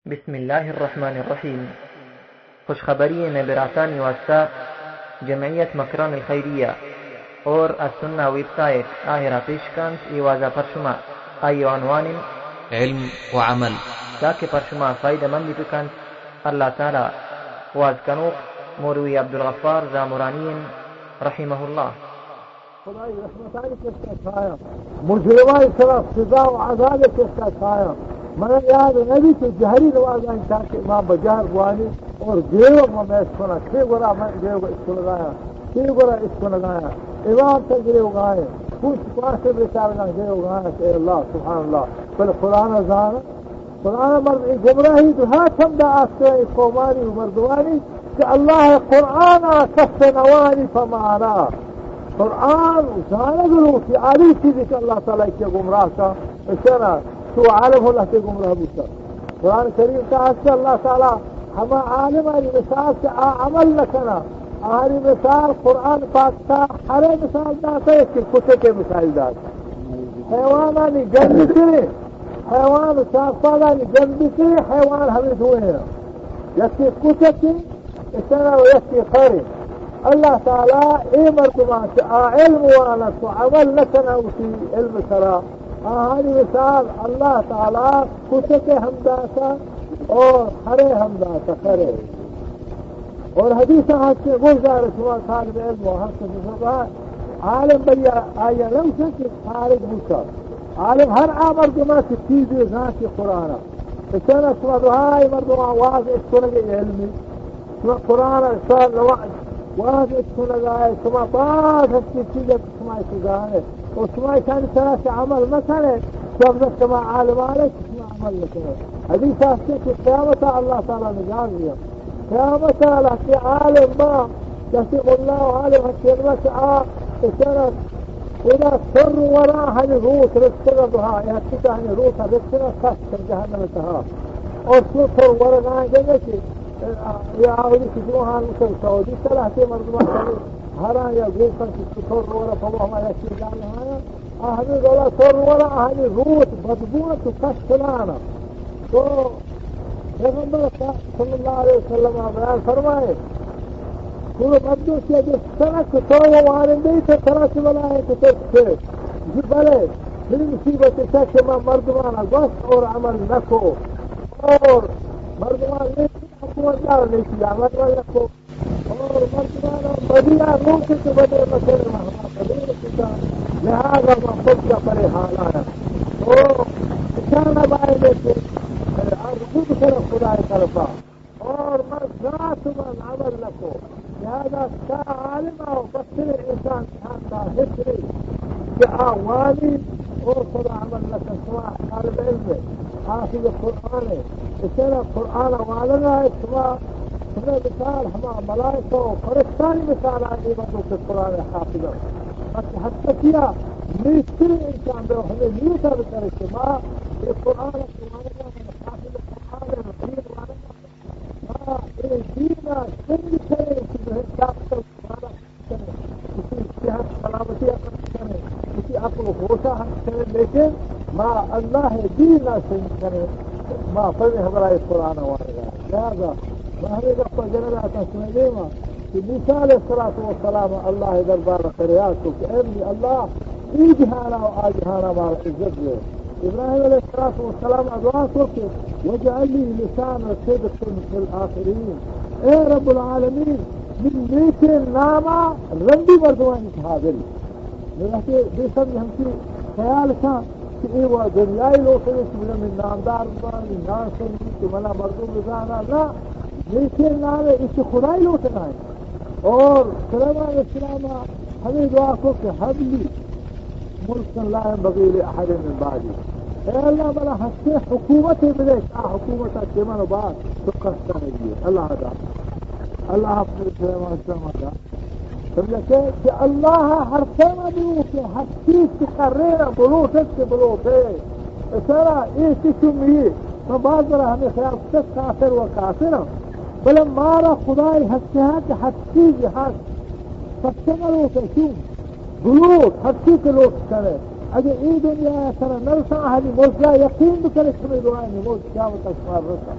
بسم اللہ الرحمن الرحیم۔ خوشخبری میں براتانی واسطہ جمعیت مکران الخیریہ اور السنہ ویب سائٹ آہرا پیش کنت، ای وازا پر شما آئی عنوان علم و عمل۔ تاکہ پر شما فائدہ مند بکنت۔ اللہ تعالی واز کنوک مولوی عبدالغفار زامرانی رحمہ اللہ۔ خدای رحمتانی کسا کایا، مجرمانی سرا سزا و عذاب کسا کایا۔ من یاد نبی کہ جہری نمازانی تاکہ امام بجار بوانی اور گریوگ ما میش کنا، چے گورا من گریوگ اسکنگایا، چے گورا اسکنگایا، امام تا گریوگائے، کچھ پاسے بیچارگا گریوگایا کہ اے اللہ، سبحان اللہ، بل قرآن زانا۔ قرآن مرد ای گمراہی درہا چندا آستے ای قومانی و مردمانی کہ اللہ قرآن کس نوانی پمانا۔ قرآن زانگ لوٹی، آلی چیزی کہ اللہ تعالی کہ گمراہ کا، اشنا تو عالم ہو لہتے گمراہ بوتا۔ قرآن کریم تا آستے اللہ تعالی ہما عالم آئی مثال کہ آ عمل نکنا، آہری مثال قرآن پاک تا ہرے مثال داتا، ایک کتے کے مثال داتا۔ حیوانانی گندی ترے حیوان و چارپادانی گندی ترے حیوان ہمیں دوئے ہیں۔ یکی کچکے، اشنا و یکی خرے۔ اللہ تعالی اے مردمان کہ آ علم وانت و عمل نکنن اسی علم سرا، آہانی مثال اللہ تعالی کچکے ہم داتا اور خرے ہم داتا، خرے۔ اور حدیث ہستے گوشدار شما طالب علم و ہستے بزرگان، عالم بیا آیا لوٹا کہ خارج بوتا۔ عالم ہر آ مردما کہ چیزے زانتی قرآن۔ اشانا شما دعای مردما واز اتکنگے علمی۔ شما قرآن شما واز اتکنگائے، شما باز ہستی چیزے شما اشی زانے۔ و شما اشانی سرا چہ عمل مکنے، شما شما عالمانے کہ شما عمل نکنے۔ حدیث ہستے کہ قیامتا اللہ تعالی نجات دیا۔ قیامت ءَ لہتے عالم با، لہتے ملا و عالم ہنچین با کہ آ اشارہ خدا سر ورا ہنی روت رستگا بہا، یا کتا ہنی روت رستگا کس کر جہنم تہا۔ اور سو سر ورگا گئے کہ یا آوری کہ جو حال مسل سعودی لہتے مردمان ہرا یا گوکن کہ سو سر ورا پبا ہما یا چیز آیا۔ آ ہمے گلا سر ورا، آ ہمے روت بدبو انت و کش کنان انت۔ تو پیغمبر صلی اللہ علیہ وسلم بیان فرمائے، تو مردو سے جو سنک تو وہ وارندے تو ترا سے بلائے تو تو سے جی بلے، پھر مصیبت ایسا کہ میں مردمانا گوشت اور عمل نکو، اور مردمان نے حکومت دار نہیں کیا، عمل نکو۔ اور مردمانا بدیا روچ کہ بدے مسئلہ ہما بدے کتا، لہذا ما خود کا پرے حالانا۔ تو اشانا بائدے کہ ارجو بکر خدای طرفا۔ اور من ذات من عمل نکو۔ لہذا تا عالم او بسر انسان حتی حسری کہ آ وانی اور خدا عمل نکن، شما طالب علم ہے، حافظ قرآن ہے، اشارہ قرآن وانگا ہے، شما شمئے مثال ہما ملائکہ و فرشتانی مثال آئی، مردو کہ قرآن حافظ انت۔ بس حتی کیا نیسترین انسان بے ہمیں نیتا بکنے کہ ما یہ قرآن، قرآن حافظ قرآن، دین وانگا، ما یہ دین سنگ کرے کہ بہت طاقت، کسی صحت سلامتی عقل کرے، کسی عقل و ہوشا ہم کرے، لیکن ما اللہ دین سنگ کرے، ما فہمی ہمارا قرآن وانگا۔ لہذا من ہمیں گپا جنگا تا سمجھ دیما کہ موسیٰ علیہ الصلوٰۃ والسلام اللہ دربار فریاد کو کہ اے منی اللہ، ای جہانا و آ جہانا مارا عزت دے۔ ابراہیم علیہ الصلوٰۃ والسلام دعا کو کہ واجعل لی لسان صدق فی الآخرین۔ اے رب العالمین، من نیکیں ناما رندی مردمانی تہا دل۔ من وقتی بے سمجھ ہمچی خیال کن کہ اے وا دنیای لوٹنے کہ من نامدار بباں، من نام سنگی کہ منا مردم بزانا، نہ، نیکیں نام اچ خدای لوٹنا ہے۔ اور سلیمان علیہ السلام ہمیں دعا کو کہ حب لی ملکا لا ينبغي لأحد من بعدي۔ اے اللہ، منا ہنچیں حکومتے بدے کہ آ حکومتا کہ من بعد تو کس نہ دیے۔ اللہ دا۔ اللہ اپنے سلیمان سما دا۔ سمجھا کہ، کہ اللہ ہر ٹائم بلوٹے، ہر چیز کہ کرے نا بلوٹے کہ بلوٹے۔ اشارہ اے چیز چمی، من باز برا ہمیں خیال سے کافر و کافر ہم۔ بلے مارا خدای ہستے ہاں کہ ہر چیز ہست۔ سب سے بلوٹے چون؟ بلوٹ، ہر چیز کہ لوٹ کرے۔ اگہ اے دنیا ء سرا نرساں، آہانی مرگا یقین بکنے، شمئے دعائیں مرگ قیامت ء شمار رساں۔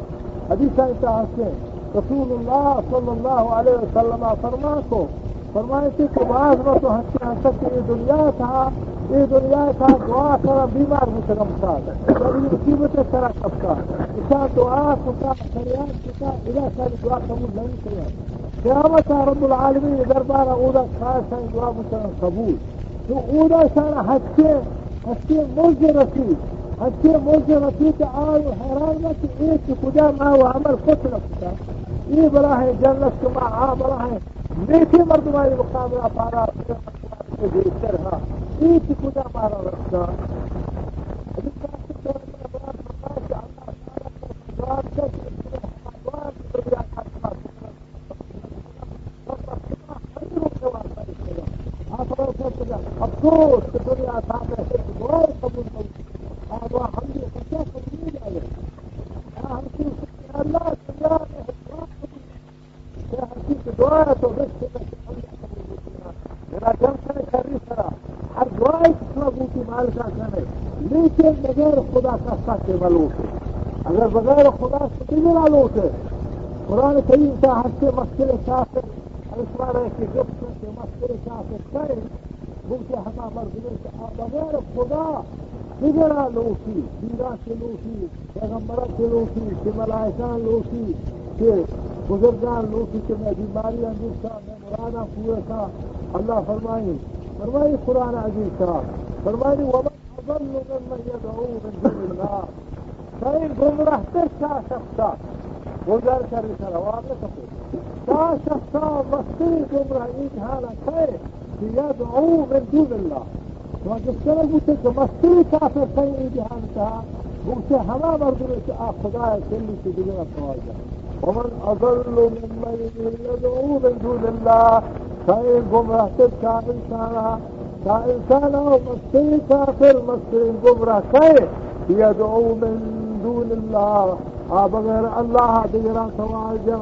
حدیث ء تہا ہستیں، رسول اللہ صلی اللہ علیہ وسلم فرمان کو، فرمائیتے کہ باز مرد ہنچیں ہستاں کہ اے دنیا تہا، اے دنیا تہا دعا سرا بیمار بوتگاں، مثال، بڑی مصیبت سرا کپتاں، اشاں دعا کتا، فریاد کتا، ادا ساری دعا قبول نہیں کتا۔ قیامت ء رب العالمین دربار ء اودا کاشاں دعا بوتگاں قبول۔ تو اودا شان ہچے، ہچے موج رسید، ہچے موج رسید کہ آ حیران نہ کہ اے چہ کجا ما و عمل کت نہ کتا۔ اے بلاہیں جنت کہ ما آ بلاہیں نیکیں مردمانی مقابلہ پارا دیشتر ہا۔ اے چہ کجا مارا رستا۔ افسوس کہ دنیا تھا میں ہچ دعا قبول نہیں۔ آ دعا ہم یہ سچا قبول نہیں جائے۔ آ ہم کی اللہ دنیا میں ہچ دعا قبول نہیں۔ کہ ہر چیز دعا ہے تو بس اللہ قبول نہیں۔ میرا جنگ کرے شری سرا۔ ہر دعائے کہ شما بوتی مالکا کنے، لیکن بغیر خدا کسا کہ ملوٹے۔ اگر بغیر خدا سے دگرا لوٹے، قرآن کریم تا ہستے مستر کافر، اشمارا کہ گفت کہ مستر کافر کئے، بلکہ ہما مردمے کہ آ بغیر خدا دگرا لوٹی، پیرا سے لوٹی، پیغمبرا سے لوٹی، کہ ملائکان لوٹی، کہ بزرگان لوٹی، کہ میں بیماریاں دور سا، مراداں پورا کا۔ اللہ فرمائی، فرمائی قرآن عزیز کا، فرمائی، ومن اضل ممن يدعو من دون الله۔ کئے گمراہ تر چا شخصا، گوزار کر سر عوام نہ سکو۔ چا شخصا مستری گمراہ ای جہانا کئے، يدعو من دون الله۔ شما گشتگ بوتے کہ مستری کافر کئے ای جہان تہا، بوتے ہما مردمے کہ آ خدا ء کلی کہ دگرا سوال جا۔ ومن اضل ممن يدعو من دون الله، کئے گمراہ تر چا انسانا، چا انسانا و مسترین کافر، مسترین گمراہ کئے، يدعو من دون الله، آ بغیر اللہ دگران سوال جا۔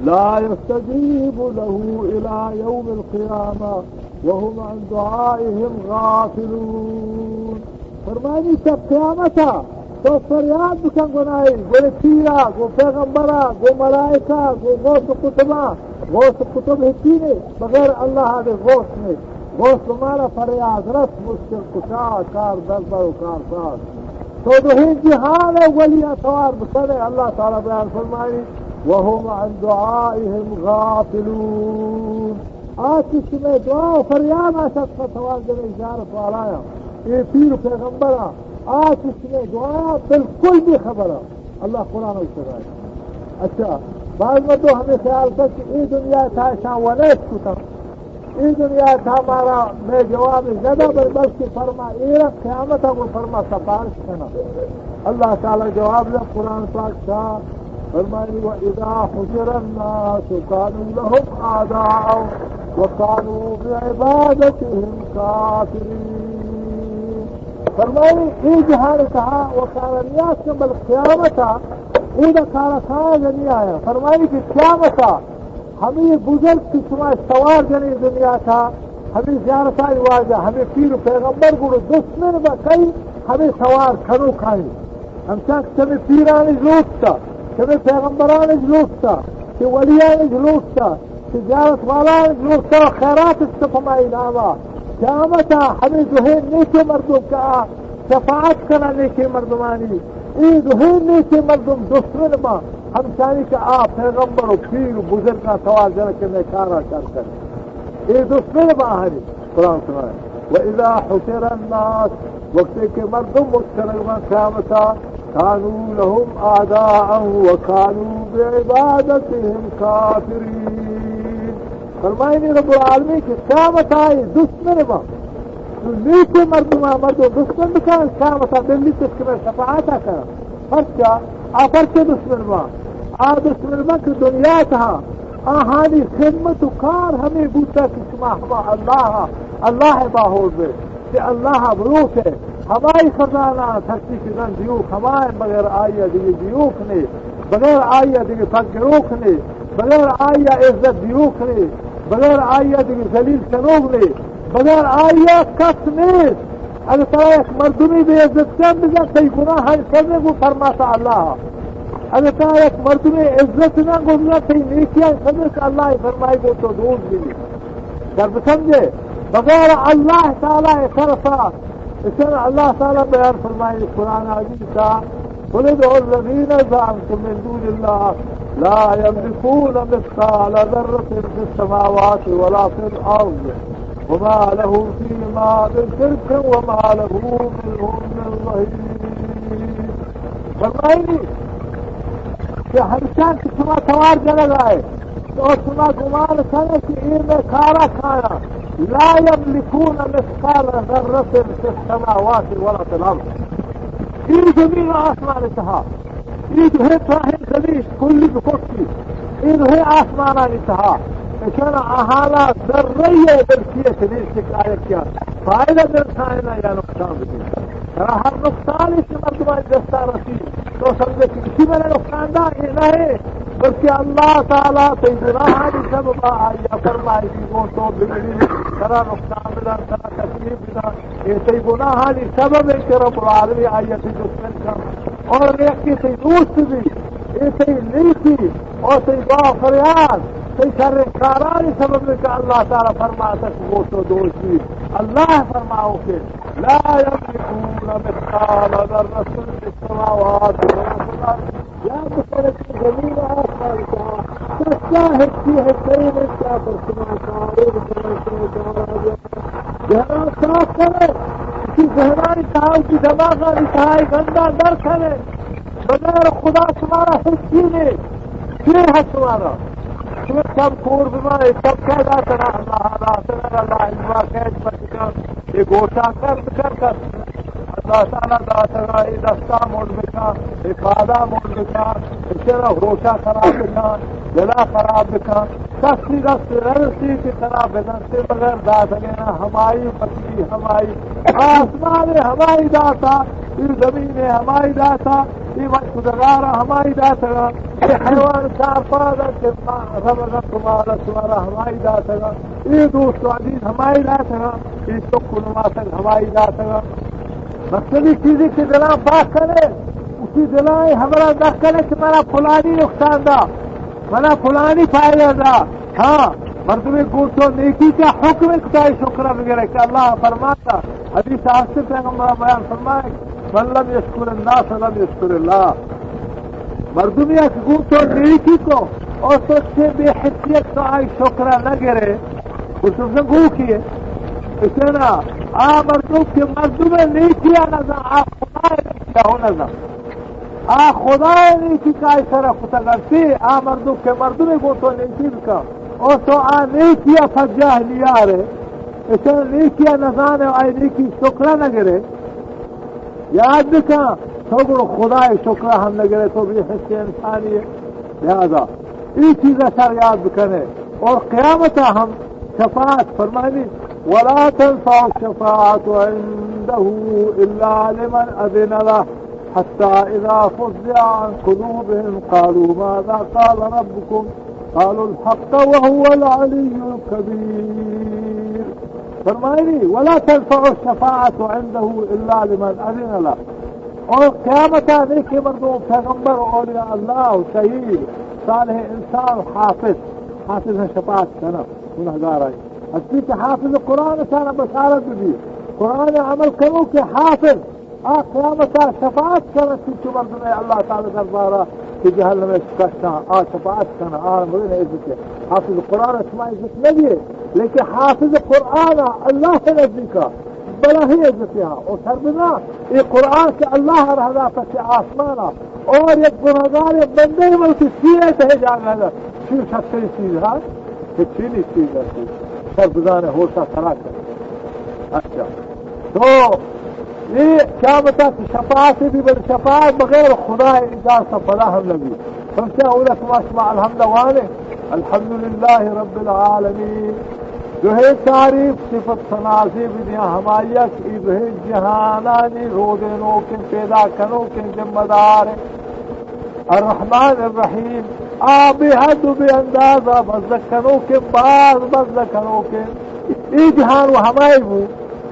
لا يستجيب له إلى يوم القيامة وهم عن دعائهم غافلون۔ فرمانی تا قیامتا تو فریاد بکن گناہی، گو پیرا، گو پیغمبرا، گو ملائکہ، گو غوث و قطبا، غوث و قطب ہچی نے، بغیر اللہ دے غوث نے۔ غوث بمانا فریاد رس، مشکل کشا، کار دربر و کار ساز۔ تو دوہیں جہان ولی توار بکنے، اللہ تعالی بیان فرمائی، وهم عن دعائهم غافلون۔ آ چشمے دعا و فریاد آ شخص سوال جنے زیارت والایا، اے پیر و پیغمبرا، آ چشمے دعایا بالکل بے خبرا۔ اللہ قرآن ء اشتگائے۔ اچھا، بعض مردم ہمیں خیال کر کہ اے دنیا تھا شاہ ونیس کتا، اے دنیا تھا مارا میں جواب ندا، بل بلکہ فرما ایرا قیامت کو فرما سفارش کنا۔ اللہ تعالی جواب دے قرآن پاک تھا، فرمانی، وإذا حشر الناس كانوا لهم أعداء وكانوا بعبادتهم كافرين۔ فرمائی، اے جہان تہا و کارا نیاز کن، بل قیامتا اودا کارا ساز نی آیا۔ فرمائی کہ قیامتا ہمیں بزرگ کہ شما سوار جنے دنیا تا، ہمیں زیارتانی واجہ، ہمیں پیر و پیغمبر گڑو دشمن با کئی، ہمیں سوار کنو کئی۔ ہمچان کہ چمے پیرانش لوٹتا، چمے پیغمبرانش لوٹتا، چہ ولیانش لوٹتا، چہ زیارت والانش لوٹتا، خیرات است پمائی ناما۔ قیامتا ہمیں دوہیں نیکیں مردم کہ آ شفاعت کنا نیکیں مردمانی، اے دوہیں نیکیں مردم دشمن با، ہمشانی کہ آ پیغمبر و پیر و بزرگاں سوال جنک کہ میں کارا شر کن۔ اے دشمن با ہری۔ قرآن سنائے، وإذا حشر الناس، وقتی کہ مردم مچ کنگ بنت قیامتا، كانوا لهم أعداء وكانوا بعبادتهم كافرين۔ فرمائنی رب العالمین کہ قیامتا اے دشمن با، تو نیکیں مردم، مردم دشمن بکن، قیامتا بلی تسکن شفاعتا کن۔ پرچا؟ آ پرچا دشمن با؟ آ دشمن با کہ دنیا تہا آہانی خدمت و کار ہمیں بوتا کہ شما ہما اللہ، اللہ باہور بے، کہ اللہ بروسے، ہمائی خزانہ ترکی کہ دن دیوک ہمائیں، بغیر آئی دیگہ دیوک نے، بغیر آئی دیگہ پگ گروک نے، بغیر آئی عزت دیوک نے، بغیر آئی دیگہ ذلیل کنوک نے، بغیر آئی کس نے۔ اگہ ترا یک مردمی بے عزت کن، بزاں تئی گناہانی سبب گوں فرماتا اللہ۔ اگہ ترا یک مردمی عزت نہ گوں، بزاں تئی نیکیانی سبب کہ اللہ فرمائی گوں تو دوست بی۔ شر بسمجھے، بغیر اللہ تعالی طرفا، اسے اللہ تعالی بیان فرمائی قرآن عزیز تا، قل ادعوا الذين زعمتم من دون الله لا يملكون مثقال ذرة في السماوات ولا في الأرض وما له فيهما من شرك وما له منهم من ظهير۔ فرمائنی کہ ہرچان کہ شما توار جنگ آئے، تو شما گمان کنے کہ اے میں کارا کایا، لا یملکون مثقال ذرة فی السماوات ولا فی الارض۔ اے زمین و آسمان تہا، اے دوہیں تہا زمین کلی بکوٹی، اے دوہیں آسمانانی تہا، اشان احالا ذرہ بلکیت نیست کہ آیا کیا فائدہ برسائنا یا نقصان بدی۔ ترا ہر نقصانی کہ مردمانی دستا رسی، تو سمجھے کہ کسی میں نقصان دا، یہ نہیں، بلکہ اللہ تعالیٰ تئی گناہانی سببا آیا فرمائی گوں تو بگری، ترا نقصان بدن، ترا تکلیف بدن، یہ تئی گناہانی سبب ہے کہ رب العالمین آیا تئی دشمن کن۔ اور یکی تئی دوست بی، یہ تئی نیکی اور تئی دعا فریاد، تئی شر کارانی سبب ہے کہ اللہ تعالیٰ فرماتا کہ گوں تو دوست بی۔ اللہ فرماؤ کہ لا يملكون مثقال ذرة في السماوات ولا في الأرض۔ یا بسرک زمین آسمان کا سستا ہچی ہے، صحیح میں کیا پر شما تعارض کرنے سے کارا گیا۔ ذہنان صاف کرے، اسی ذہنانی تہا، اسی دماغانی تہا گندا در کرے۔ بغیر خدا شمارا ہچی نہیں۔ چے ہے شمارا؟ شما سب کور بما، سب کیا داتنا؟ اللہ داتنا، اللہ اجوا قید بکن، یہ گوشا کر بکن کر۔ اللہ تعالیٰ داتنا، یہ دستا مول بکن، یہ پادا مول بکن، یہ چرا ہوشا خراب بکن، دلا خراب بکن۔ کسی دست نرسی کہ ترا بدنتے بغیر داتگینا ہمائی، پتی ہمائی، آسمان ہمائی داتا، اے زمین ہمائی داتا، اے مچھدگار ہمائی داتگا، اے حیوان چار پادا کہ ما-، رمضان کمارا شمارا ہمائی داتگا، اے دوست و عزیز ہمائی داتگا، اے چک و نماسگ ہمائی داتگا۔ مقصدی چیزی کہ دلاں پاک کنے، اسی دلاں اے ہبرا در کنے کہ منا پلانی نقصان دا، منا پلانی فائدہ دا۔ ہاں، مردمے گوں تو نیکی کا حکم ہے، خدای شکر بگرے کہ اللہ فرماتا، حدیث آستے پیغمبر بیان فرمائے، من لم یشکر الناس لم یشکر اللہ۔ مردمی کہ گوں تو نیکی کو اور تو چے بے حیثیت تو آئی شکر نہ گرے، خصوصاً گو کیے، اسے نا، آ مردم کہ مردم نیکی نہ زان، آ خدای نیکی ہو نہ زان۔ آ خدای نیکی کائی سر کتگ انت، آ مردم کہ مردمے گوں تو نیکی بکن، او تو آ نیکی ء پجاہ نیارے، اشان نیکی ء نزانے، آئی نیکی شکر ء نگرے۔ یاد بکن، تو گڑا خدای شکر ء ہم نگرے، تو بے حس انسانی ئے۔ لہذا اے چیز ء سر یاد بکنے۔ اور قیامت ء ہم شفاعت فرمانی، ولا تنفع الشفاعة عنده إلا لمن أذن له حتى إذا فزع عن قلوبهم قالوا ماذا قال ربكم قالوا الحق وهو العلي الكبير۔ فرمائنی، ولا تنفع الشفاعة عنده إلا لمن أذن له۔ اور قیامت ء نیکیں مردم، پیغمبر، اولیاء اللہ، شہید، صالح انسان، حافظ، حافظ شفاعت کنن گناہگارانی۔ ہستی کہ حافظ قرآن شان بشارت بی، قرآن عمل کنو کہ حافظ آ قیامت ء شفاعت کنن، چنچو مردم اللہ تعالی دربارا کہ جہنم ء شکستاں، آ شفاعت کنن، آ مردم عزت۔ حافظ قرآن شما عزت نہ دیے، لیکن حافظ قرآن اللہ سے نزدیکا بلاہیں عزتے ہا۔ اور سربنا اے قرآن کہ اللہ رہ داتا کہ آسمانا اور یک گناہگار بندے ملک سینے تہ جاگہ دا، چیر سختے چیز ہا، کہ چینی چیز ہے، سربزان ہوشا سرا کر۔ اچھا۔ تو اے قیامتا کہ شفاعت بی، بل شفاعت بغیر خدا اجازت پدا ہم نبی۔ پمشا اولا کما شما الحمد وانے، الحمدللہ رب العالمین۔ دوہیں تعریف صفت ثنا زیب دیا ہمایا کہ اے دوہیں جہانانی رودینوکیں، پیدا کنوکیں، ذمہ دار الرحمن الرحیم، آ بے حد و بے اندازہ بزگ کنوکیں، باز بزگ کنوکیں۔ اے جہان و ہمائی بو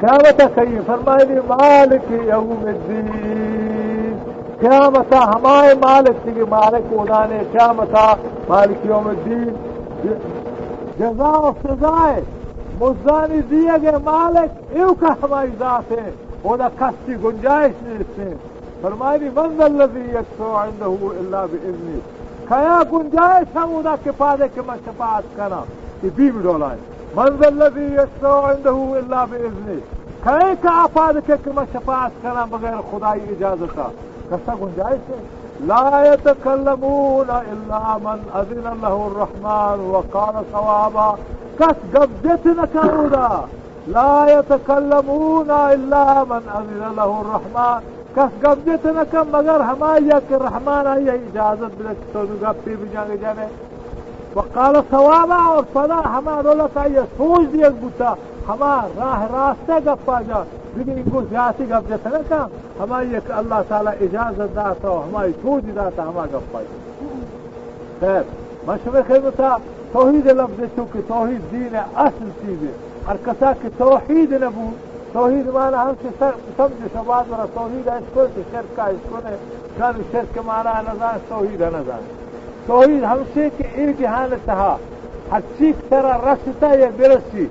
قیامت کئی؟ فرمائنی مالک یوم الدین۔ قیامت ہمائے مالک، دیگہ مالک اودانے، قیامت مالک یوم الدین۔ جزا و سزائے مزدانی دیگے مالک ایوکا ہمائی ذات ہے، اودا کسی گنجائش نیست ہے۔ فرمائنی من ذا الذی یشفع عنده الا باذنہ۔ کیا گنجائش ہم اودا کہ پادے کہ من شفاعت کنا؟ یہ دیم ڈولائیں۔ من ذا الذی یشفع عنده الا باذنہ۔ کئے کہ آ پاد کہ کہ من شفاعت کناں بغیر خدائی اجازتا؟ کسا گنجائش ہے؟ لا یتکلمون الا من اذن له الرحمن وقال صوابا۔ کس گپ جت نہ کن اودا۔ لا یتکلمون الا من اذن له الرحمن۔ کس گپ جت نہ کن مگر ہمائی کہ رحمان آئی اجازت بدے کہ تو گپی بجانے جانے۔ وقال صوابا، اور پدا ہما دولت آئی سوج دیگ بوتا، ہما راہ راستہ گپا جا، دیگہ انگو زیاتی گپ جت نہ کن، ہمائی کہ اللہ تعالی اجازت داتا و ہمائی سوج داتا ہما گپا جا۔ خیر، من شمئے خدمتا توحید لفظ، چونکہ توحید دین اصل چیزے۔ ہر کسا کہ توحید نبو، توحید معنی ہم کہ سر-، سمجھ شباد ورا توحید اشکن کہ شرک اشکن ہے، کن شرک معنی نزان، توحید نزان۔ توحید ہمشے کہ اے جہان تہا ہر چیز ترا رستا یا برسی،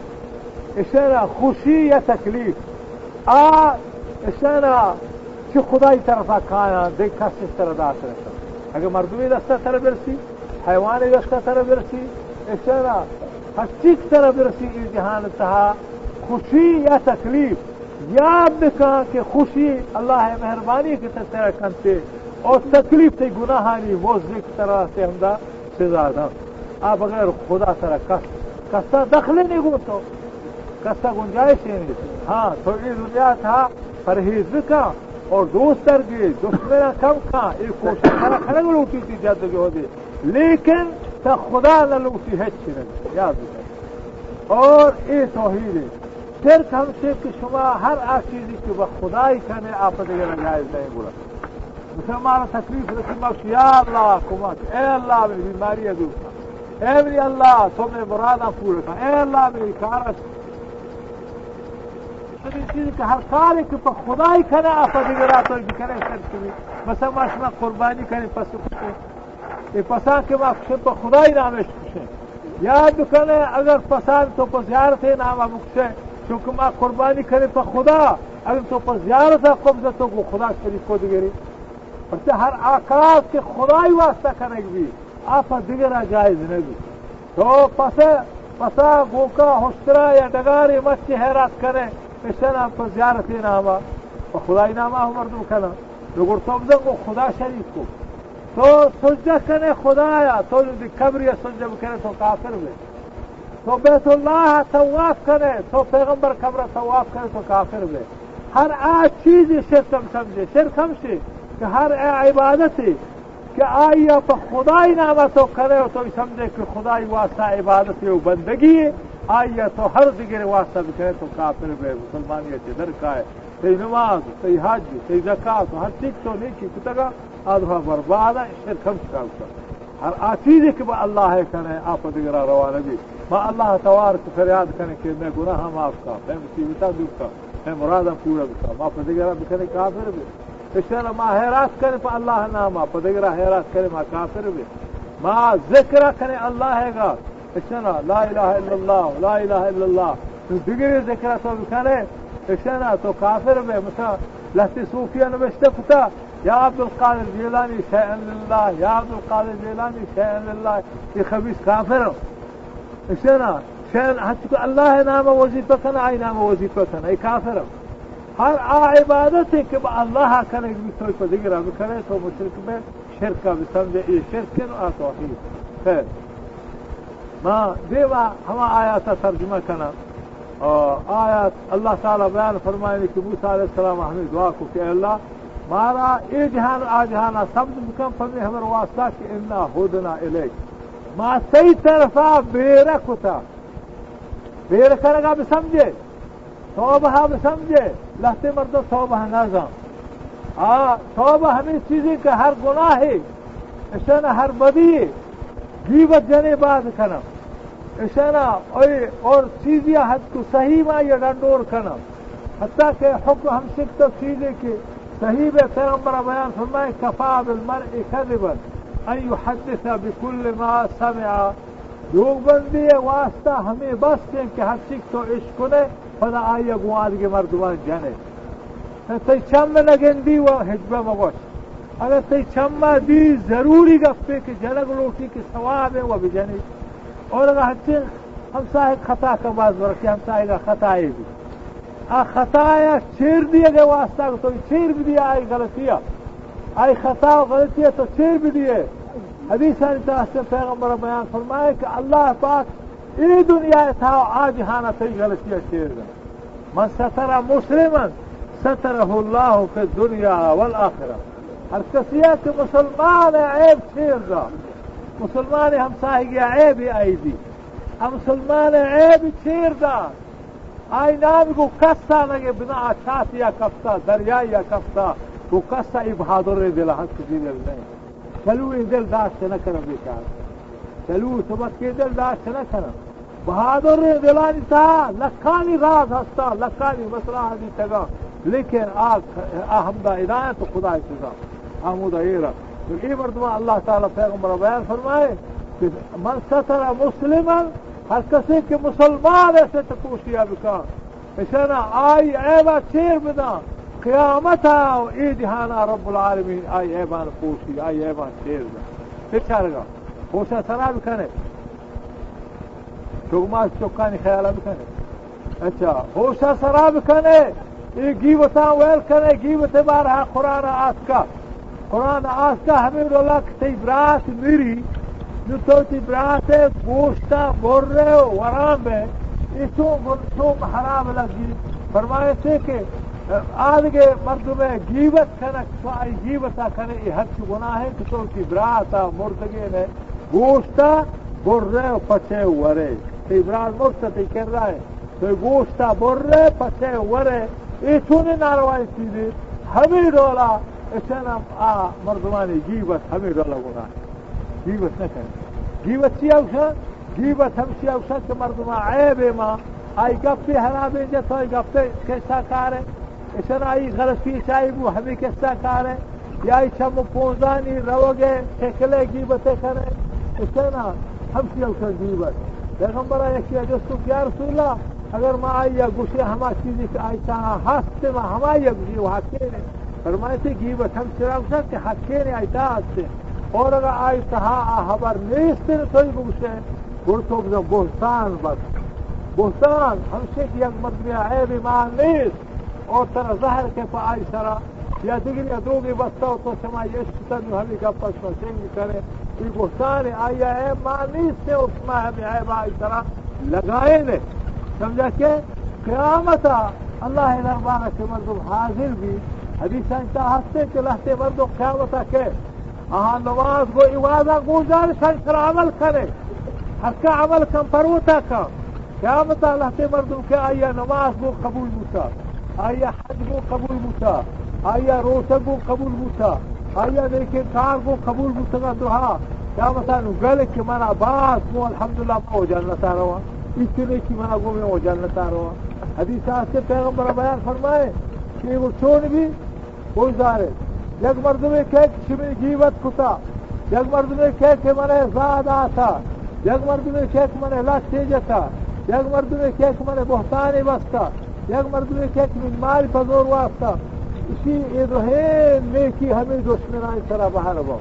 اشنا خوشی یا تکلیف، آ اشنا چہ خدائی طرفا کایاں، دگہ کس اش ترا دات نہ کنت۔ اگہ مردمی دستا ترا برسی، حیوان دستا ترا برسی، اشنا ہر چیز ترا برسی، اے جہان تہا خوشی یا تکلیف، یاد بکن کہ خوشی اللہ مہربانی کہ ترا کنتے، اور تکلیف تے گناہانی مزد کہ ترا سے ہمدا سزا داں۔ آ بغیر خدا ترا کس، کسا دخل نہیں گون تو، کسا گنجائش نہیں۔ ہاں، تو اے دنیا تہا پرہیز بکن اور دوست درگیج، دشمنا کم کن، اے کوشش ترا کنگ لوٹی تئی جد و جہدے، لیکن تا خدا نہ لوٹی ہچ چی نہ، یاد بکن۔ اور اے توحید ہے۔ شرک ہمشے کہ شما ہر آ چیزی کہ بہ خدائی کنے، آ پہ دگرا جائز نہیں گڑا۔ مثلا مارا تکلیف رسی، ما گوشی، یا اللہ کمک، اے اللہ منی بیماری دور کن، اے منی اللہ تو مئے مراداں پورا کن، اے اللہ منی کارا چیزی کہ ہر کاری کہ پہ خدائی کنے، آ پہ دگرا تو بکنے شرک بی۔ مثلا ما شما قربانی کنیں، پس کشیں، اے پساں کہ ما کشیں پہ خدائی نامش کشیں۔ یاد بکنے، اگر پسان تو پہ زیارت ناما بکشے، چونکہ ما قربانی کنیں پہ خدا، اگر تو پہ زیارت قبضہ تو گو خدا شریک کو دگری۔ پرچہ ہر آ کار کہ خدائی واسطہ کنگ بی، آ پہ دگرا جائز نہ بی۔ تو پس، پسا گوکا ہشترا یا ڈگارے مچے حیرات کنے، اشنا پہ زیارت ناما، پہ خدائی ناما ہم مردم کنا۔ نو گڑ تو بزن گو خدا شریک کو۔ تو سجدہ کنے خدایا، تو دی قبری سجدہ بکنے تو کافر بے۔ تو بیت اللہ طواف کنے، تو پیغمبر قبر طواف کنے تو کافر بے۔ ہر آ چیز شرک ہم سمجھے، شرک ہم سے کہ ہر آ عبادت ہے کہ آئی پہ خدائی نام تو کنے و تو سمجھے کہ خدائی واسطہ عبادت ہے و بندگی ہے، آئی تو ہر دگر واسطہ بکنے تو کافر بے، مسلمانیت در کائے۔ تئی نماز، تئی حج، تئی زکات، ہر چیز تو نیکی کتگا، آ دفعہ برباد ہے، شرک ہم شکا کتا۔ ہر آ چیزی کہ با اللہ ہے کنے، آ پہ دگرا روا نبی۔ ما اللہ توار کو فریاد کنے کہ میں گناہ معاف کا، میں مصیبتہ دور کا، میں مرادہ پورا بکا، ما پہ دگرا بکنے کافر بے۔ اشارہ ما حیرات کنے پہ اللہ ناما، پہ دگرا حیرات کنے ما کافر بے۔ ما ذکر کنے اللہ ہے گا، اشنا، لا الہ الا اللہ، لا الہ الا اللہ۔ تو دگرے ذکر تو بکنے، اشنا تو کافر بے۔ مثلا لہتے صوفیہ نوشتہ کتا، یا عبدالقادر جیلانی شیئا للہ، یا عبدالقادر جیلانی شیئا للہ۔ یہ خبیث کافر ہیں۔ اشنا، شیئا، ہچ کو اللہ نام وظیفہ کن، آئی نام وظیفہ کن، اے کافر ہیں۔ ہر آ عبادت ہے کہ با اللہ کنگ بی تو پہ دگرا بکنے تو مشرک بے۔ شرک ء بسمجھے، اے شرک انت، آ توحید۔ خیر، ما دیما ہما آیات ء ترجمہ کناں۔ آ، آیات اللہ تعالی بیان فرمائنی کہ موسی علیہ السلام ہمیں دعا کو کہ اے اللہ، مارا اے جہان آ جہان ء سبز بکن پمے ہمر واسطہ کہ انا ہدنا الیک، ما تئی طرفا بیر کتا۔ بیر کنگا بسمجھے۔ توبہ ء بسمجھے، لہتے مردم توبہ نہ زان۔ آ، توبہ ہمیں چیزیں کہ ہر گناہے، اشانا ہر بدی، گیبت جنے باز کنم۔ اشانا اوئے اور چیزی حد کو صحیح ما یہ ڈنڈور کنم۔ حتیٰ کہ حکم ہمشک تو چیزے کہ صحیح بے، پیغمبر بیان فرمائے، کفی بالمرء کذبا ان یحدث بکل ما سمع۔ دروگ بندی ءِ واسطہ ہمے بس انت کہ ہرچی تو اشکنے، پدا آئی ءَ گوں آدگہ مردمان جنے۔ تئی چم نہ گندی و ہچبر مگوش۔ اگر تئی چم ءَ دی، ضروری گپے کہ جنگ لوٹی کہ ثواب ءَ و بجنی۔ اور اگر ہنچیں ہمساہگ خطا کا، باز برکے ہمساہگ ءَ خطائے بی۔ آ خطا ءَ چیر دیگ ءِ واسطہ تو چیر بدی آئی غلطی ءَ۔ آئی خطا و غلطی ءَ تو چیر بدی۔ حدیثانی تہا ہست پیغمبر بیان فرمائے کہ اللہ پاک اے دنیا ءِ تہا آ جہان ءَ تئی غلطی ءَ چیر دنت۔ من ستر مسلما سترہ اللہ فی الدنیا والآخرہ۔ ہر کسی ءَ کہ مسلمان ءِ عیب چیر دا، مسلمان ءِ ہمساہگی ءِ عیب آئی دی، آ مسلمان ءِ عیب چیر دا، آئی نام گوں کس ءَ نہ گے، بنا آ چاتی ءَ کپتا، دریائی ءَ کپتا، گوں کس ءَ اے بہادر ءِ دل ءَ ہست، دل نہیں۔ چلو اے دل داشت نہ کنن بیچارہ۔ چلو سبکے دل داشت نہ کنن۔ بہادر دلانی تہا لکھانی راز ہستا، لکھانی مسئلہ دیتگا، لیکن آ، آ ہمدا ہدایت و خدای سزا۔ ہمودا ایرا۔ تو اے مردمان اللہ تعالی پیغمبر بیان فرمائے کہ من ستر مسلما، ہر کسی کہ مسلمان ءِ ستر پوشی ءَ بکا، اشانا آئی عیبا چیر بداں، قیامتا و اے جہانا رب العالمین آئی عیبان پوشی، آئی عیبان چیر داں۔ بچارگا، ہوشا سرا بکنے۔ چوگماش چکانی خیالا بکنے۔ اچھا، ہوشا سرا بکنے۔ اے گیوتاں ویل کنے، گیوت بارہا قرآن آتکا۔ قرآن آتکا ہمے ڈولا کہ تئی برات مری، نو تو تئی برات ءِ گوشتا برے و وران بے، اے چون گن-، چون حرام لگی؟ فرمائیتے کہ آدگہ مردم ءِ گیوت کنگ، تو آئی گیوتا کنے، اے ہرچ گناہ انت کہ تو تئی براتا مردگین ءِ گوشتا برے و پچے ورے۔ تئی برات مرتا تئی کرا انت۔ تو گوشتا برے، پچے ورے، اے چونیں ناروائی چیزے۔ ہمے ڈولا اشانا آ مردمانی گیبت ہمے ڈولا گناہ۔ گیبت نہ کن۔ گیبت چیا گوشن؟ گیبت ہمشیا گوشن کہ مردما عیبے ما، آئی گپے حرابیں جت، آئی گپے کسا کارے۔ اشانا آئی غلطی چائی بو، ہمے کسا کارے۔ یا ای چم و پونزانی روگ ءِ شکل ءِ گیبت ءَ کن ئے، اشانا ہمشی ءَ گوشن گیبت۔ پیغمبر ءَ یکے ءَ جست کت، یا رسول اللہ، اگر ما آئی ءَ گوشیں ہما چیزے کہ آئی تہا ہست، ما ہمائی ءَ گوشیں، و حقین ئے؟ فرمائیتے، گیبت ہم چرا گوشن کہ حقین ئے، آئی تہا ہست۔ اور اگر آئی تہا آ حبر نیست، تو ہی بگوشے، گڑا تو بزن بہتان بس۔ بہتان ہمشی کہ یک مردمے ءِ عیب مان نیست۔ اور ترا زہر کہ پہ آئی سرا یا دگرے ءَ دروگے بستہ و تو شما عشق کتن و ہمے گپ ءَ شما سنگ کرے۔ اے بہتان ءَ، آئی ءَ عیب مان نیست ءُ شما ہمے عیب ءَ آئی سرا لگائین ئے۔ سمجھا کہ قیامت ءَ اللہ ءِ دربار ءَ کہ مردم حاضر بی، حدیثانی تہا ہستے کہ لہتے مردم قیامت ءَ کہ آہاں نماز گوں عبادت گوشدار، شان سر عمل کنے۔ ہر کہ عمل کن پروتا کن۔ قیامت ءَ لہتے مردم کہ آئی ءِ نماز گوں قبول بوتا، آئی ءِ حج گوں قبول بوتا، آئی ءِ روچگ گوں قبول بوتا، آئی ءِ نیکیں کار گوں قبول بوتگاں درہا۔ قیامت ءَ نوں گل کہ منا باز گوں الحمدللہ من و جنت ءَ رواں۔ ایشی نیکی منا گوں من و جنت ءَ رواں۔ حدیث ءَ ہستے پیغمبر ءَ بیان فرمائے کہ وہ چون بی، بگزارے۔ یک مردمے کہ شمی گیبت کتا، یک مردمے کہ کہ منے زاہ داتا، یک مردمے کہ کہ منے لٹے جتا، یک مردمے کہ کہ منے بہتانے بستا، یک مردمے کہ کہ من مال پزور واستا۔ اشی اے دوہیں نیکی ہمے دشمنانی سرا بہر با۔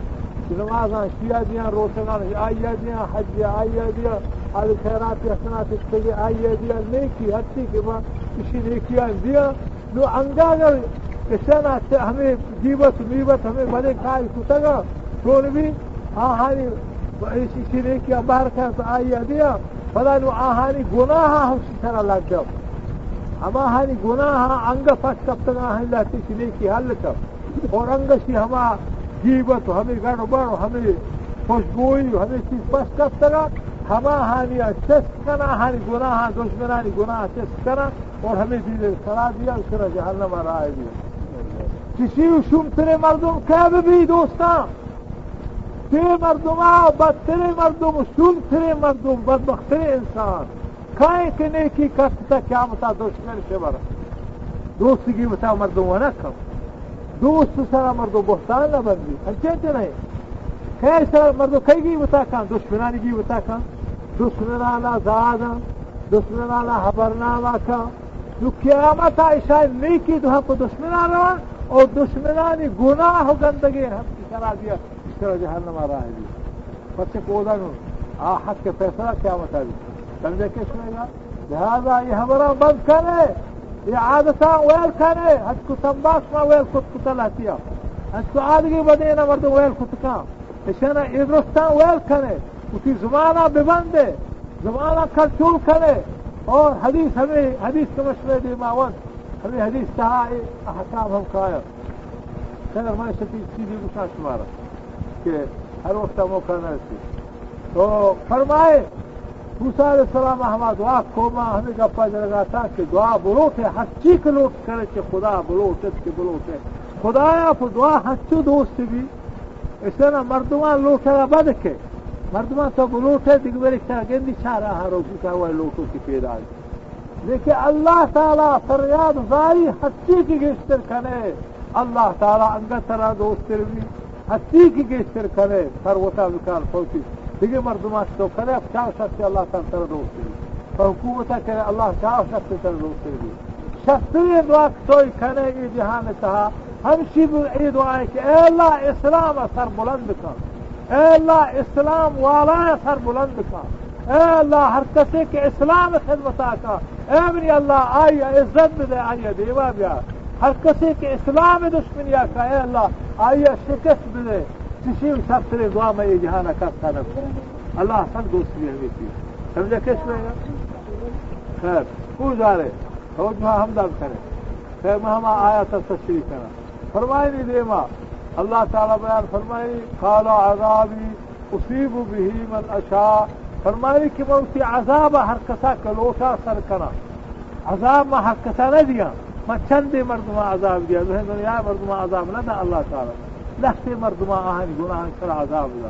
نمازاں شیا دیاں، روچگاں آئی ءَ دیاں، حج آئی ءَ دیاں، آل خیرات احسنات اتکگے آئی ءَ دیاں، نیکی ہرچی کہ با اشی نیکیاں دیاں۔ نوں انگا اگر اشانا چہ ہمے گیبت میبت ہمے بدیں کار کتگا، چون بی آہانی ایشی، ایشی نیکیا بہر کنت آئی ءَ دیا، پدا نوں آہانی گناہ ہمشی سرا لگا۔ ہماہانی گناہ انگا پش کپتگا، آہانی لہتے ایشی نیکی حل کن۔ اور انگشی ہما گیبت و ہمے گڑ و بڑ و ہمے خوشگوئی و ہمے چیز پش کپتگا، ہماہانی چست کن، آہانی گناہ، دشمنانی گناہ چست کن۔ اور ہمے دیدے سرا دیا، سرا جہنم ءَ راہ دیا۔ چشی و شومتریں مردم کئے بہ بی دوستاں؟ چے مردما بدتریں مردم و شومتریں مردم، بدبختریں انسان کئے کہ نیکی کت تا قیامتا دشمن شبر۔ دوست گیبتا مردم ونہ کن۔ دوست سرا مردم بہتان نہ بندی۔ انچیں چہ نہ؟ کئے سرا مردم کئی گیبتا کن؟ دشمنانی گیبتا کن۔ دشمنانا زادن۔ دشمنانا حبرنامہ کن۔ نو قیامتا اشان نیکی دو ہم پہ دشمنان روان اور دشمنانی گناہ و گندگی ہم اشرا دیا، اشرا جہنم راہ دی۔ پچے کودا نو آ حق کے فیصلہ قیامتا دی۔ سمجھے کہ شوئے گا؟ لہذا یہ ہبراں بند کنے، یہ عادتاں ویل کنے، ہچ کو تمباک ما ویل کت کتا لاتیا، ہچ کو آدگی بدینا مردم ویل کت کن، اشانا یہ درستاں ویل کنے، اسی زمانہ ببندے، زمانہ کنٹرول کنے۔ اور حدیث ہمیں، حدیث کے مشورے دیما ون، ہمیں حدیث تہا اے احکام ہم کایا۔ خیر، میں شکی چیزی گوشاں شمارا کہ ہر وقت موقع نہ رسی۔ تو فرمائے، موسیٰ علیہ السلام ہما دعا قوما ہمیں گپا جرگا تا کہ دعا بلوٹے، ہر چی کہ لوٹ کرے کہ خدا بلوٹت کہ بلوٹے۔ خدایا پہ دعا ہنچو دوست بی، اشانا مردمان لوٹگا بد کے، مردمان تو بلوٹے دگہ بری تا گندی چارا ہر روزی تا وہ لوٹو کی پیدا۔ لیکن اللہ تعالی فریاد زاری ہستی کی گیشتر کنے، اللہ تعالی انگت ترا دوستر بی، ہستی کی گیشتر کنے، سر وتا بکار پوچی۔ دیگه مردمان تو کنے، اب چار شخص اللہ تعالی ترا دوستر بی۔ تو حکومت کنے، اللہ چار شخص ترا دوستر بی۔ شخصی دعا توئی کنے ای جہان تہا، ہمشی بو ای دعا ہے کہ اے اللہ اسلام سر بلند کن۔ اے اللہ اسلام والا سر بلند کن۔ اے اللہ ہر کسے کہ اسلام خدمتا کا، اے منی اللہ آئی عزت بدے، آئی دیوا بیا۔ ہر کسے کہ اسلام دشمنیا کا، اے اللہ آئی شکست بدے۔ چشی شرتریں دعا میں یہ جہان کس نہ۔ اللہ سب دوست بھی ہمیں کی۔ سمجھا کس میں؟ خیر، کو جا رہے؟ توجہ ہم داد کرے۔ خیر، میں ہم آیا تھا تشریح کرا۔ فرمائنی دیما اللہ تعالی بیان فرمائی، قال عذابی اصیب به من اشاء۔ فرمائی کہ من وتی عذاب ہر کسا کہ لوٹا سر کنا۔ عذاب ما ہر کسا نہ دیا، من چندے مردما عذاب دیا، ذہن دنیا مردما عذاب نہ دا اللہ تعالی۔ لہتے مردما آہانی گناہ سر عذاب دا۔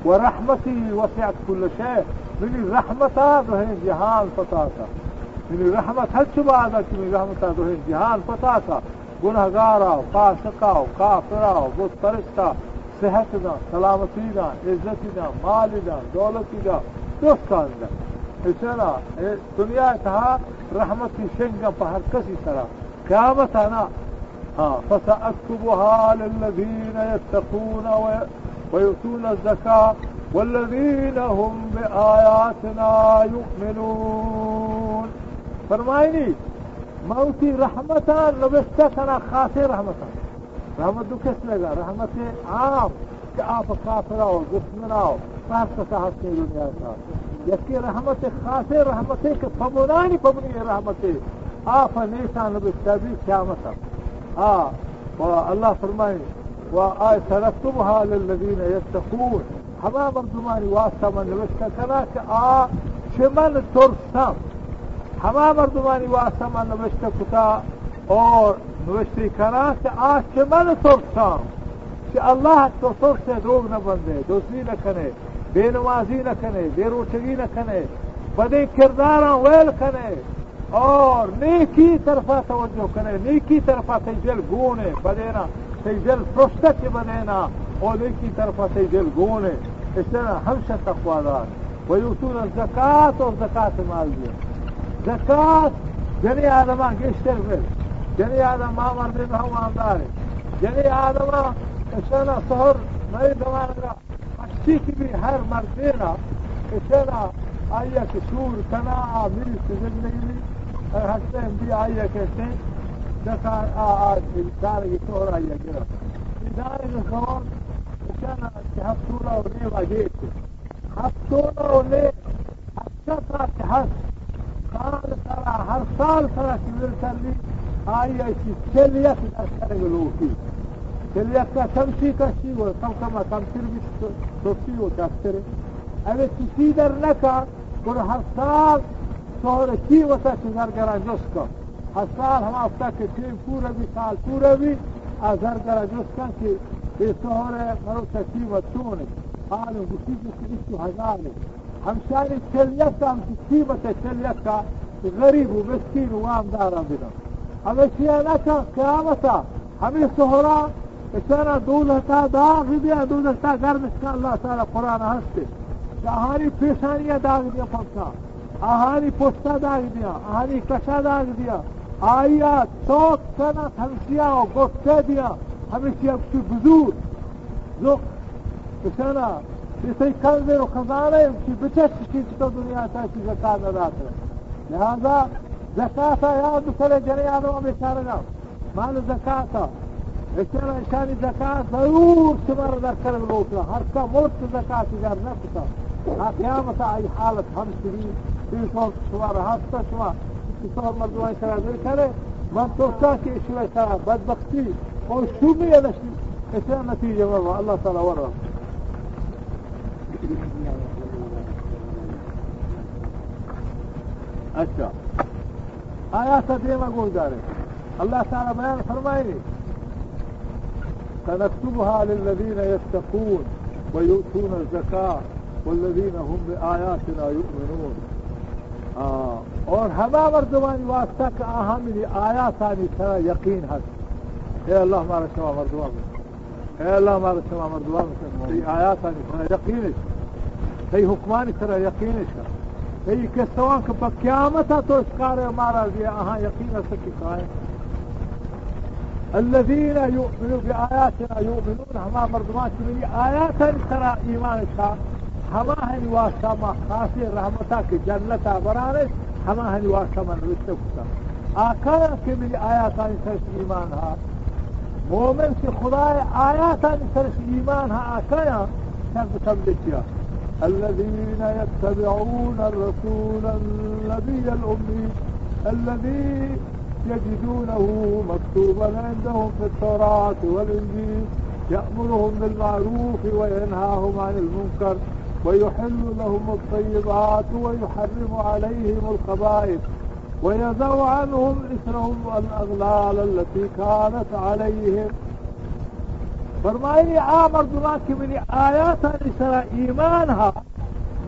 و رحمتی وسعت کل شیء، منی رحمتا دوہیں جہان پتاتا۔ منی رحمت ہر چو بادا کہ منی رحمتا دوہیں جہان پتاتا۔ گناہگارا و فاسقا و کافرا و بت پرستا صحت داں، سلامتی داں، عزتی داں، مالی داں، دولتی داں، درستان داں۔ اشانا اے دنیا تہا رحمتی شنگا پہ ہر کسی سرا۔ قیامت آنا، ہاں، فسأكتبها للذين يتقون و-، ويؤتون الزكاة والذين هم بآياتنا يؤمنون۔ فرمائنی، من وتی رحمتان نبشتہ کنا، خاصیں رحمتان۔ رحمت دو قسم لگا، رحمت عام کہ آ پہ کافرا و دشمنا و ہر کسا ہستیں دنیا تا۔ یکی رحمت خاصیں رحمتے کہ پمنانی پمنی رحمتے، آ پہ نیکان نبشتہ بی قیامتا۔ آ، و اللہ فرمائے، و آ سنكتبها للذين يتقون، ہما مردمانی واسطہ من نبشتہ کنا کہ آ چہ من ترساں۔ ہما مردمانی واسطہ من نبشتہ کتا اور نوشتہ کنا کہ آ چہ من ترساں، چہ اللہ تو ترسے، دروگ نہ بندے، دزی نہ کنے، بے نمازی نہ کنے، بے روچگی نہ کنے، بدیں کرداراں ویل کنے اور نیکی طرفا توجہ کنے، نیکی طرفا تئی دل گونے، بدینا تئی دل پرشتہ چہ بدینا، او نیکی طرفا تئی دل گونے، اشانا ہمشہ تقوادار۔ ويؤتون الزكاة، اور زکات مال دیا۔ زکات جنی آدمان گیشتر بل۔ جنی آدم ما مردین ہم وامدار۔ جنی آدمان اشانا سہر نئے زمانگا ہرچی کہ بی ہر مردینا اشانا آیا کہ شور کنا آ میری سجن نہیں بی۔ اور ہر ٹائم بی آیا کہتے ہیں، دکان آ، آ، دارگی سہر آیا گرا۔ دارگی سہر اشانا کہ ہفتولا و نیما گیتے۔ ہفتولا و نیم، ہفتہ تا کہ ہست، سال سرا، ہر سال سرا کہ ورتلی، آئی ایشی چل یک در کرگ لوٹی۔ چل یک کا کمشی کشی و کم کم کمتر بی، سستی و چستر۔ اوے چشی در نکا، گڑا ہر سال سہر قیمتا چہ زرگران جست کن۔ ہر سال ہما وقتا کہ ٹیم پورا بی، سال پورا بی، آ زرگرا جست کن کہ اے سہر ء مروچا قیمت چون انت؟ حال گوشی کہ ایشی ہزار انت۔ ہمشانی چل یک ء ہم قیمت ء چل یک ء غریب و مسکین و وامداراں بدن۔ ہمیشی ءَ نہ کن قیامت ءَ ہمے سہرا اشانا دوزخ ءَ داغ دیاں، دوزخ ءَ گرم اشکاں۔ اللہ تعالی قرآن ءَ ہستے کہ آہانی پیشانی ءَ داغ دیاں پمشا، آہانی پشت ءَ داغ دیاں، آہانی کش ءَ داغ دیاں، آئی ءَ چوک کناں، تنسیا و گٹے دیاں، ہمیشی ءَ گوشی بزور۔ زوک اشانا، اے تئی کنز و خزانہ ایں، چی بچش چی تو دنیا تا چی زکات نہ داتہ۔ لہذا زکات ءَ یاد بکنے جنیں آدم بیچارگا مال زکات ءَ۔ اشانا اشانی زکات ضرور شمارا در کنگ لوٹا۔ ہر کا مرت زکات گر نہ کتا، آ قیامت ءَ آئی حالت ہم شری۔ پیش وقت شمارا ہستا، شما کسور مردمانی سرا دل کرے، من تو کا کہ اشی سرا بدبختی اور شومی نشی۔ اس نتیجہ ما اللہ تعالی ورا۔ اچھا، آیات ءَ دیما گوش دارے۔ اللہ تعالی بیان فرمائے، سنكتبها للذين يتقون ويؤتون الزكاة والذين هم بآياتنا يؤمنون۔ آ، اور ہما مردمانی واسطہ کہ آہاں منی آیاتانی سرا یقین ہست۔ اے اللہ مارا شما مردمان اے اللہ، مارا شما مردمان بکن۔ تئی آیاتانی سرا یقین اش، تئی حکمانی سرا یقین اش، تئی قصوان کہ پہ قیامت تو اشکار مارا دیا، آہاں یقین است کہ کائے۔ الذين يؤمنون بآياتنا يؤمنون، ہما مردمان کہ منی آیاتانی سرا ایمان اشا، ہما ہنی واسطہ ما خاصیں رحمتا کہ جنتا برانش، ہما ہنی واسطہ من نوشتہ کتا۔ آ کایاں کہ منی آیاتانی سرش ایمان ہا، مومن کہ خدائے آیاتانی سرش ایمان ہا، آ کایاں؟ شرط سمجھتیا۔ الذين يتبعون الرسول النبي الأمي الذي يجدونه مكتوبا عندهم في التوراة والإنجيل يأمرهم بالمعروف وينهاهم عن المنكر ويحل لهم الطيبات ويحرم عليهم الخبائث ويضع عنهم إصرهم والأغلال التي كانت عليهم۔ فرمائی، آ مردمان کہ منی آیاتانی سرا ایمان ہا،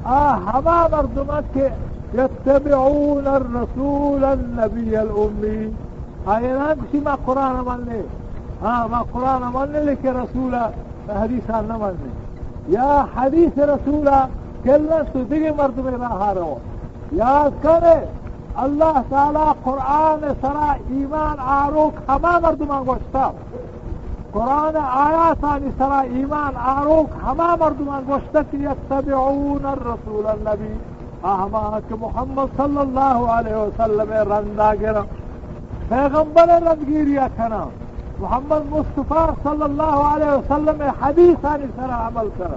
آ ہما مردمان کہ يتبعون الرسول النبي الأمي، آ ایران کسی ما قرآن من لے، ہاں، ما قرآن من لے، لیکن رسول حدیثان نہ من لے۔ یا حدیث رسول کلن تو دگہ مردم راہ رو۔ یاد کرے، اللہ تعالی قرآن سرا ایمان آروک ہما مردمان گوشتا، قرآن آیاتانی سرا ایمان آروک ہما مردمان گوشتا کہ يتبعون الرسول النبي، آ ہما کہ محمد صلی اللہ علیہ وسلم رندا گرا، پیغمبر رندگیریا کنا، محمد مصطفی صلی اللہ علیہ وسلم حدیثانی سرا عمل کنا۔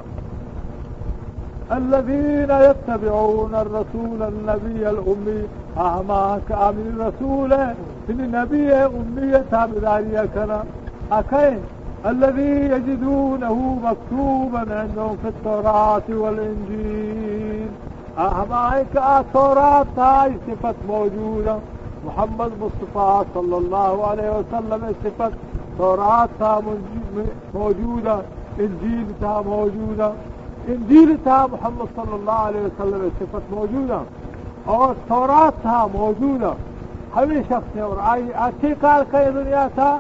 الذين يتبعون الرسول النبي الأمي، آ ہما کہ آ منی رسول ہے، منی نبی ہے، امی ہے، تابعداری ہے کنا۔ اکھیں، الذي يجدونه مكتوبا عندهم في التوراة والإنجيل۔ آ ہما ہے کہ آ تورات تا آئی صفت موجود ہے۔ محمد مصطفی صلی اللہ علیہ وسلم صفت تورات تا منجی-، موجود ہے، انجیل تا موجود ہے۔ انجیل تا محمد صلی اللہ علیہ وسلم صفت موجود ہے اور تورات تا موجود ہے۔ ہمیں شخص ہے اور آئی اچھے کار کرے دنیا تا،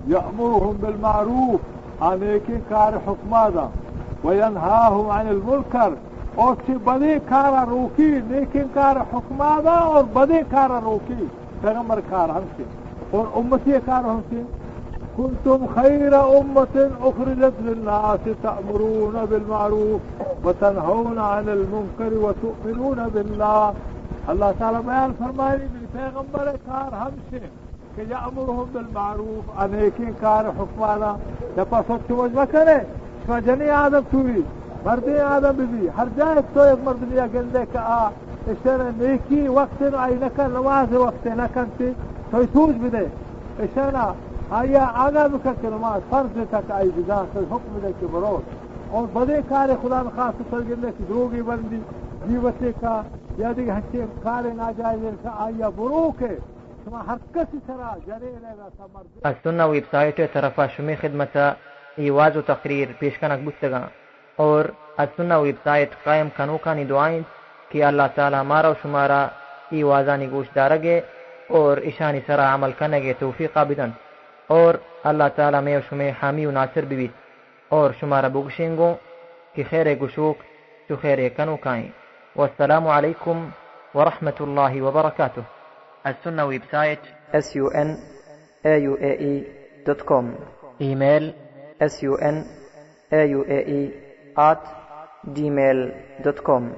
يأمرهم بالمعروف، آ نیکیں کار حکما دا، وينهاهم عن المنكر، اور چہ بدیں کارا روکی، نیکیں کار حکما دا اور بدیں کارا روکی۔ پیغمبر کار ہم سے اور امتی کار ہم سے۔ كنتم خير أمة أخرجت للناس تأمرون بالمعروف وتنهون عن المنكر وتؤمنون بالله۔ اللہ تعالی بیان فرمائی، منی پیغمبر کار ہم سے کہ يأمرهم بالمعروف، آ نیکیں کار حکمانا، دپا سوچ سمجھ مکنے، شما جنیں آدم توی، مردیں آدم ببی، ہر جائے تو یک مردمیا گندے کہ آ اشتر نیکی وقت نو آئی نکن، نماز وقت نکنتی، تو سوچ بدے، اشانا آیا آگاہ بکن کہ نماز فرض تک آئی بزان، تو حکم دے کہ برو۔ اور بدیں کار خدا نخواست تو گندے کہ دروگی بندی، جیوتے کا، یا دیگہ ہنچیں کار ناجائز کا آیا برو کہ شما ہر کسی سرا جنین ء را سمر۔ السنہ ویب سائٹ ء طرفا شمے خدمت ء اے واز و تقریر پیش کنگ بوتگاں اور السنہ ویب سائٹ قائم کنوکانی دعا انت کہ اللہ تعالی مارا و شمارا اے وازانی گوش دارگ ء اور اشانی سرا عمل کنگ ءِ توفیقا بدنت، اور اللہ تعالی مئے و شمئے حامی و ناصر ببیت، اور شمارا بگشیں گوں کہ خیر گشوک چو خیر کنوکائیں۔ والسلام علیکم ورحمۃ اللہ وبرکاتہ۔ السنہ website, S U N A U A E dot com. Email, S U N A U A E at gmail dot com.